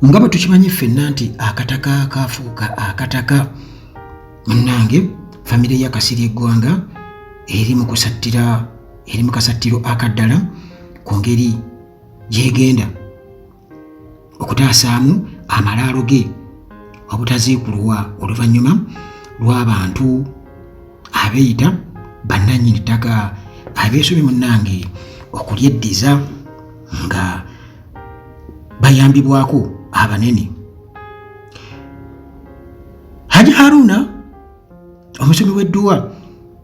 Nga bwe tukimanyi ffenna nti akataka kafuuka akataka, munnange famire ya Kasirye Eggwanga eri mu kusattira, eri mu kasattiro akaddala ku ngeri gy'egenda okutaasaamu amalaalo ge obutaziikulwa oluvannyuma lw'abantu abeeyita bannannyini ttaka abeesomye munnange okulyeddiza nga bayambibwako abanene. Haji Haruna omusomi w'edduwa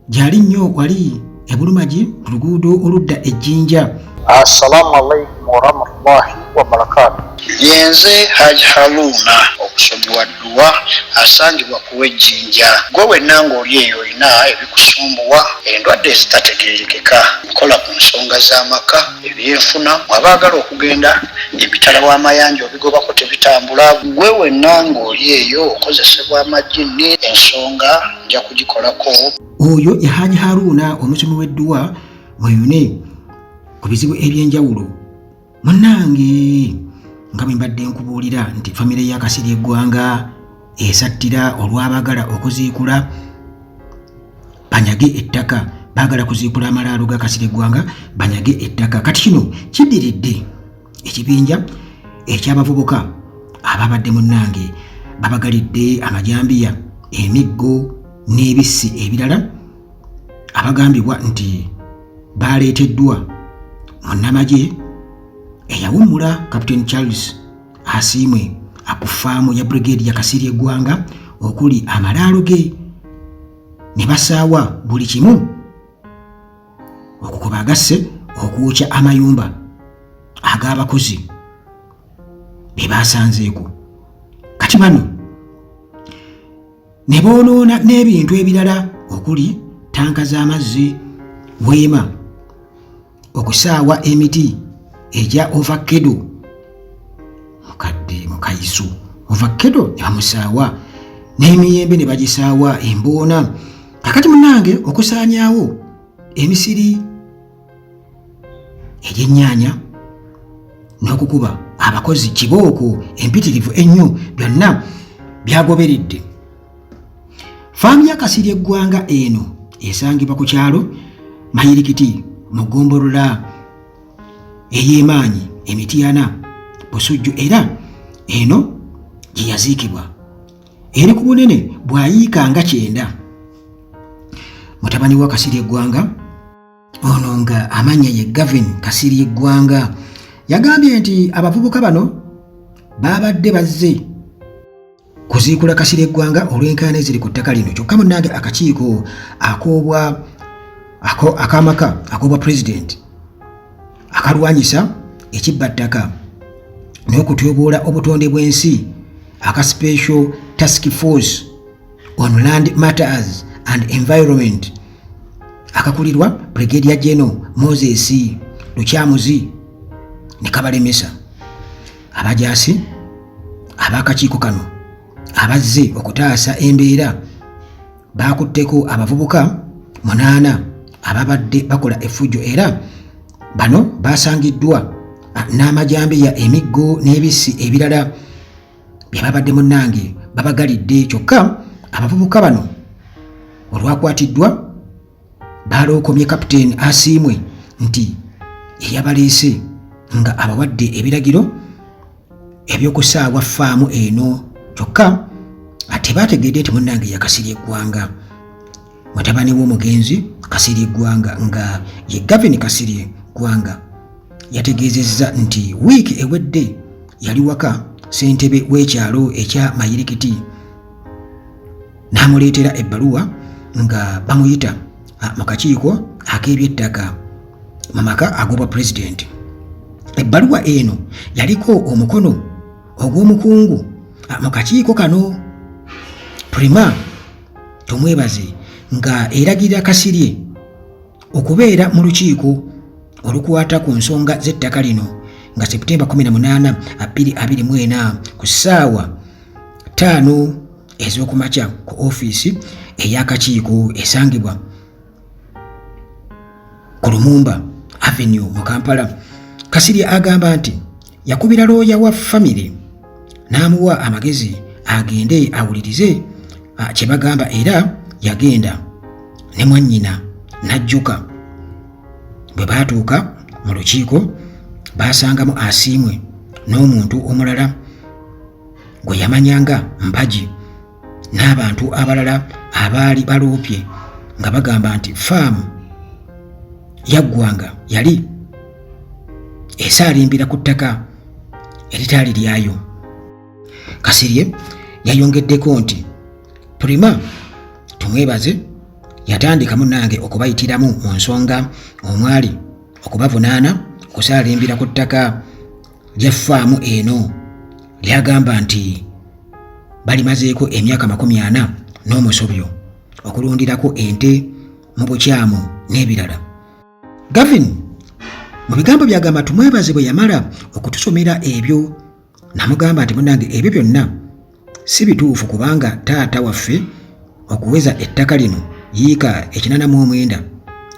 gyali nnyo wali e Bulumagi ku luguudo oludda e Jinja. Assalamu alaikum warahmatullahi wabarakatu. Yenze Haj Haruna omusomi wa dduwa asangibwa ku w'e Jinja. Gwe wenna ng'oli eyo olina ebikusumbuwa, endwadde ezitategeerekeka, nkola ku nsonga z'amaka, ebyenfuna, mwe abaagala okugenda emitala w'amayanja obigobako tebitambula. Gwe wenna ng'oli eyo okozesebwa amajjinni, ensonga nja kugikolako. Oyo ye Haji Haruna omusomi w'edduwa mweyune ku bizibu eby'enjawulo. Munnange nga bwe mbadde nkubuulira nti famire ya Kasirye Eggwanga esattira olw'abaagala okuziikula banyage ettaka, baagala kuziikula amalaalo ga Kasirye Eggwanga banyage ettaka. Kati kino kiddiridde ekibinja eky'abavubuka ababadde munnange babagalidde amajambiya, emiggo n'ebissi ebirala abagambibwa nti baaleeteddwa munnamagye eyawummula Captain Charles Asiimwe aku ffaamu ya Brigade ya Kasirye Eggwanga okuli amalaalo ge ne basaawa buli kimu okukuba agasse okwokya amayumba ag'abakozi be baasanzeeko. Kati bano ne boonoona n'ebintu ebirala okuli ttanka z'amazzi, weema, okusaawa emiti egya ovakkedo mukadde mukayiso ovakkedo ne bamusaawa n'emiyembe ne bagisaawa emboona. Kakati munnange okusaanyaawo emisiri egy'ennyaanya n'okukuba abakozi kibooko empitirivu ennyo byonna byagoberedde. Faamu ya Kasirye Eggwanga eno esangibwa ku kyalo Mayirikiti mu ggombolola ey'emaanyi e Mityana Busujju era eno gye yaziikibwa. Eri ku bunene bwa yiika nga 90. Mutabani wa Kasirye Eggwanga ono nga amannya ye Gavin Kasirye Ggwanga yagambye nti abavubuka bano baabadde bazze kuziikula Kasirye Ggwanga olw'enkaayana eziri ku ttaka lino. Kyokka munnange akakiiko ak'obwa ak'amaka ak'obwa pulezidenti akalwanyisa ekibbattaka n'okutyoboola obutonde bw'ensi aka Special Task Force on Land Matters and Environment akakulirwa Brigadier General Moses Lukyamuzi ne kabalemesa. Abajaasi ab'akakiiko kano abazze okutaasa embeera baakutteko abavubuka 8 ababadde bakola effujjo era bano baasangiddwa n'amajambiya, emiggo n'ebissi ebirala bye babadde munnange babagalidde. Kyokka abavubuka bano olwakwatiddwa baalookomye Kapiteeni Asiimwe nti yeyabaleese nga abawadde ebiragiro ebyokusaawa ffaamu eno, kyokka tebaategedde nti munnange ya Kasirye Ggwanga. Mutabani w'omugenzi Kasirye Ggwanga nga ye Gavin Kasirye Ggwanga yategeezezza nti wiiki ewedde yali waka ssentebe w'ekyalo ekya Mayirikiti n'amuleetera ebbaluwa nga bamuyita mu kakiiko ak'ebyettaka mu maka ag'obwa pulezidenti. Ebbaluwa eno yaliko omukono ogw'omukungu mu kakiiko kano Prima Tumwebaze nga eragira Kasirye okubeera mu lukiiko olukwata ku nsonga z'ettaka lino nga Septemba 18, 2024 ku ssaawa 5 ez'okumakya ku ofiisi ey'akakiiko esangibwa ku Lumumba Avenue mu Kampala. Kasirye agamba nti yakubira looya wa famire n'amuwa amagezi agende awulirize kye bagamba era yagenda ne mwannyina n'ajjuka. Bwe baatuuka mu lukiiko baasangamu Asiimwe n'omuntu omulala gwe yamanya nga Mpagi n'abantu abalala abaali baloopye nga bagamba nti faamu yaggwanga yali esaalimbira ku ttaka eritaali lyayo. Kasirye yayongeddeko nti Prima Tumwebaze yatandika munnange okubayitiramu mu nsonga omwali okubavunaana okusaalimbira ku ttaka lya ffaamu eno lyagamba nti balimazeeko emyaka 40 n'omusobyo okulundirako ente mu bukyamu n'ebirala. Gavin mu bigambo byagamba Tumwebaze bwe yamala okutusomera ebyo namugamba nti munange ebyo byonna si bituufu kubanga taata waffe okuweza ettaka lino yiika 89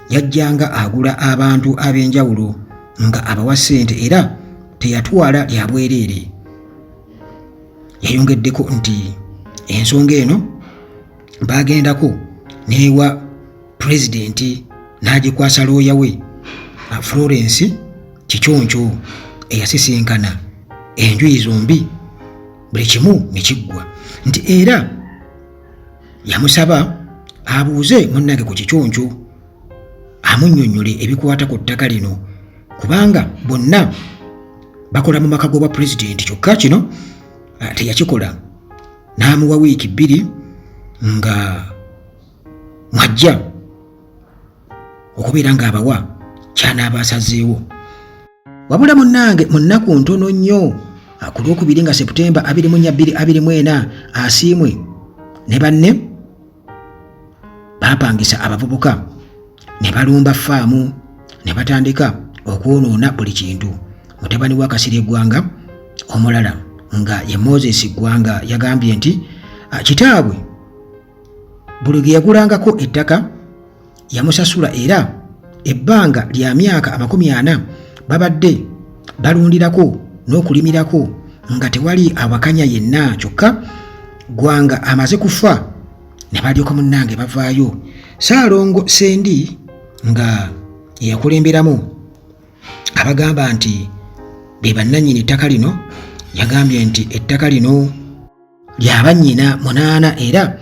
yajjanga agula abantu ab'enjawulo nga abawa ssente era teyatwala lya bwereere. Yayongeddeko nti ensonga eno baagendako n'ewa pulezidenti n'agikwasa looya we Florence Kiconco eyasisinkana enjuyi zombi buli kimu ne kiggwa nti era yamusaba abuuze munnange ku Kiconco amunnyonnyole ebikwata ku ttaka lino kubanga bonna bakola mu maka g'obwa pulezidenti kyokka kino teyakikola n'amuwa wiiki 2 nga mwajja okubeera ng'abawa ky'anaaba asazeewo. Wabula munnange mu nnaku ntono nnyo ku Lwokubiri nga Seputemba 24 Asiimwe ne banne baapangisa abavubuka ne balumba faamu ne batandika okwonoona buli kintu. Mutabani wa Kasirye Ggwanga omulala nga ye Moses Ggwanga yagambye nti kitaabwe buli ge yagulangako ettaka yamusasula era ebbanga lya myaka 40 babadde balundirako n'okulimirako nga tewali awakanya yenna kyokka Ggwanga amaze kufa ne balyoka munnange bavaayo. Ssaalongo Ssendi nga yeyakulemberamu abagamba nti be bannannyini ettaka lino yagambye nti ettaka lino lya bannyina 8 era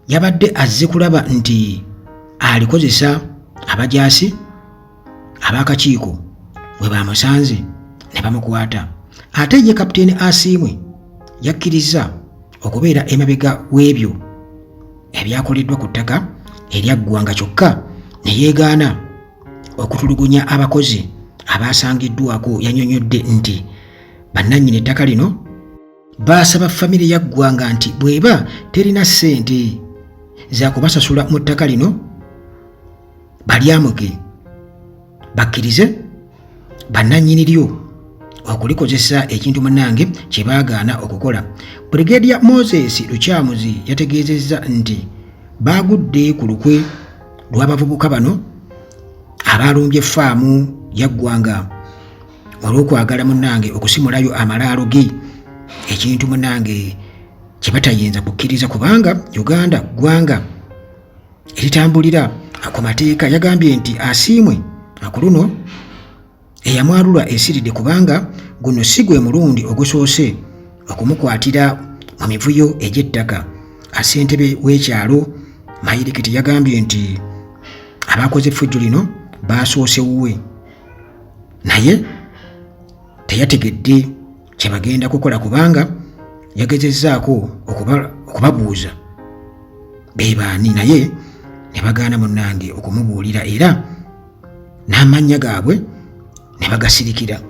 yabadde azze kulaba nti alikozesa abajaasi ab'akakiiko we baamusanze ne bamukwata. Ate ye Kapiteeni Asiimwe yakkirizza okubeera emabega w'ebyo ebyakoleddwa ku ttaka eryaggwanga kyokka ne yeegaana okutulugunya abakozi abaasangiddwako. Yannyonnyodde nti bannannyini ettaka lino baasaba famire ya Ggwanga nti bw'eba terina ssente za kubasasula mu ttaka lino balyamuke bakkirize bannannyini lyo okulikozesa ekintu munnange kye baagaana okukola. Brigadier Moses Lukyamuzi yategeezezza nti baagudde ku lukwe lw'abavubuka bano abaalumbye faamu ya Ggwanga olw'okwagala munnange okusimulayo amalaalo ge, ekintu munnange kye batayinza kukkiriza kubanga Uganda ggwanga eritambulira ku mateeka. Yagambye nti Asiimwe ku luno eyamwalula esiridde kubanga guno si gwe mulundi ogusoose okumukwatira mu mivuyo egy'ettaka. Ssentebe w'ekyalo Mayirikiti yagambye nti abakoze effujjo lino baasoose wuwe naye teyategedde kye bagenda kukola kubanga yagezezzaako okubabuuza be baani naye ne bagaana munnange okumubuulira era n'amannya gaabwe ne bagasirikira.